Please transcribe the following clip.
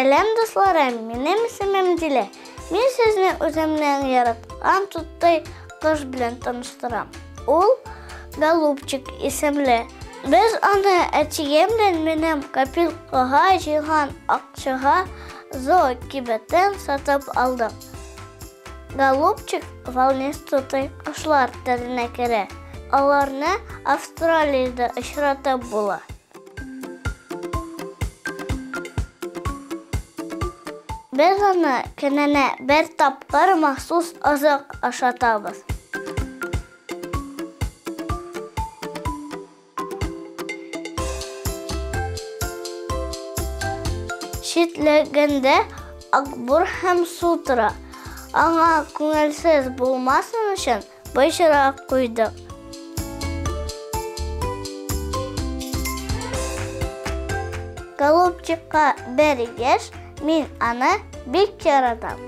Сәлам, дусларым, минем исемем Дилә. Мин сезне үземнең яраткан тутый кош белән таныштырам. Ул Голубчик исемле. Без аны әтием белән минем копилкага җыйган акчага зоокибеттән сатып алдык. Голубчик волнистый кошлар төренә керә. Аларны Австралиядә очратып була. Без аны көненә бер тапкыр махсус азык ашатабыз. Читлегендә акбур һәм су тора. Аңа күңелсез булмасын өчен Боҗра куйдык. Голубчикка бер яшь, мин аны бик яратам.